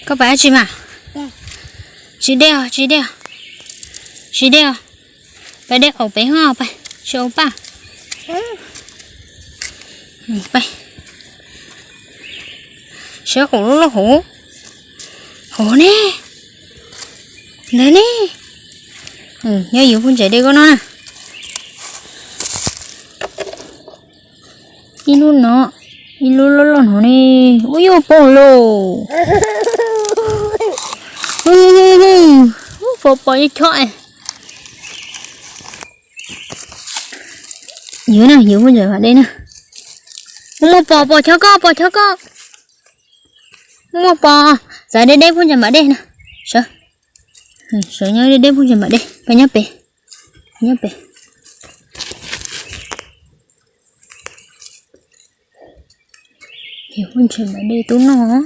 Koj pais dab tsi mas? Tsis dej os, tsis dej os, tsis dej os. Pais dej qaum pem hov pais, tsis ua paj. Pais, sawv qaum lub lub hauv, hauv ne, ntawd ne. Nyob yus phooj ntsaim dej koj no na. Ib lub no, ib lub loj loj no ne. Ub, yuav poob lauj. Pos pos chob chob. Yus na, yus phooj ntsaim mam dej na. Muaj pos, pos chob koj, pos chob koj. Muaj pos, txav deb deb phooj ntsaim mam dej na. Sawv, sawv nyob deb deb phooj ntsaim mam dej, peb nyob pem, nyob pem. Yus phooj ntsaim mam dej tub noj.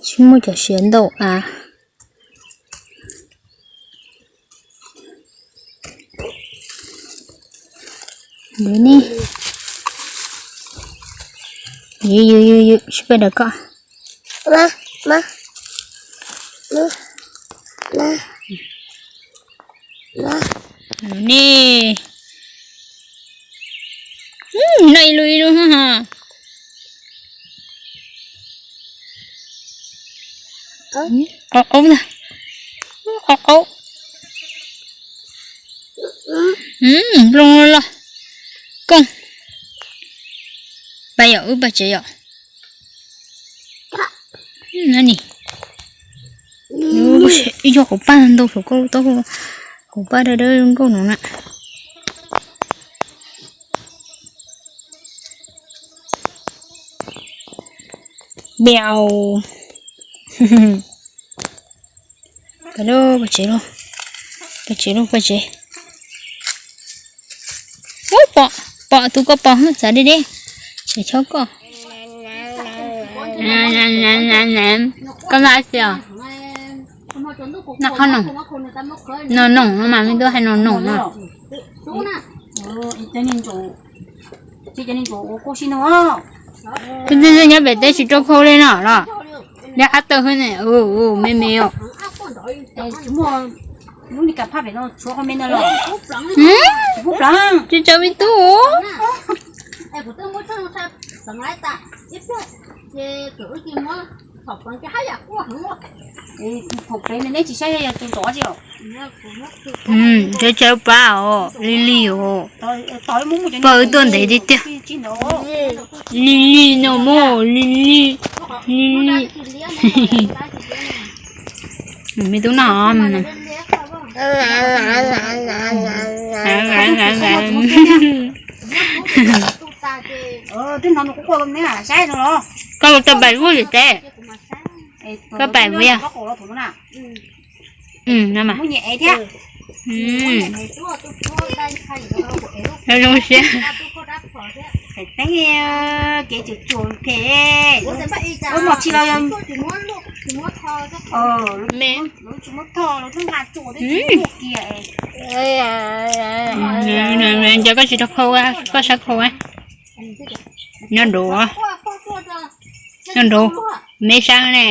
Tsis muaj cov siav ntau av. Ntawd ne. Yus, yus, yus, yus tsis pais dawm koj. Ne. Noj ib lub ib lub ha. Qau qau ntag. Qau qau. Nplooj loj loj. Kooj. Pais yom, wb pais tsev yom. Ni, ib co qauv paj ntau saum koj lub taub hau, qauv paj dawb dawb nkauj no na. Biau. Pais lauj, pais tsev lauj. Pais tsev lauj, pais tsev. Ub, pom, pom tus koj pom, txav deb deb. Tseem chob koj. Koj noj dab tsi os? Noj qhob noom. Noom noom no mas me tub hais noom noom no. Tus twg nyob pem teb tsis rau khau li no los? Dej qab tawg xwb ne, me me os. Tsis tsaus me tub. Tsis tsaus pab os, li li os. Pog wb tuaj ntev tiag tiag. Li li no mog, li li, li li. Me tub noj. Koj tau pais vuj li teb. Koj pais vuj. Zoo siab. Kev tsuas tsuas phem, lub mos tsis los yog me, lub tsis muab thoj los twb nqa tsuas twb tsis muaj kiag. Nco koj tsis tau khau, koj sab khau. Nyob nraud, nyob nraud, me sab ne.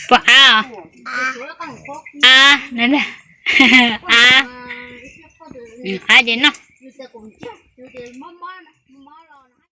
Pom av os. Av, av, av ces noj.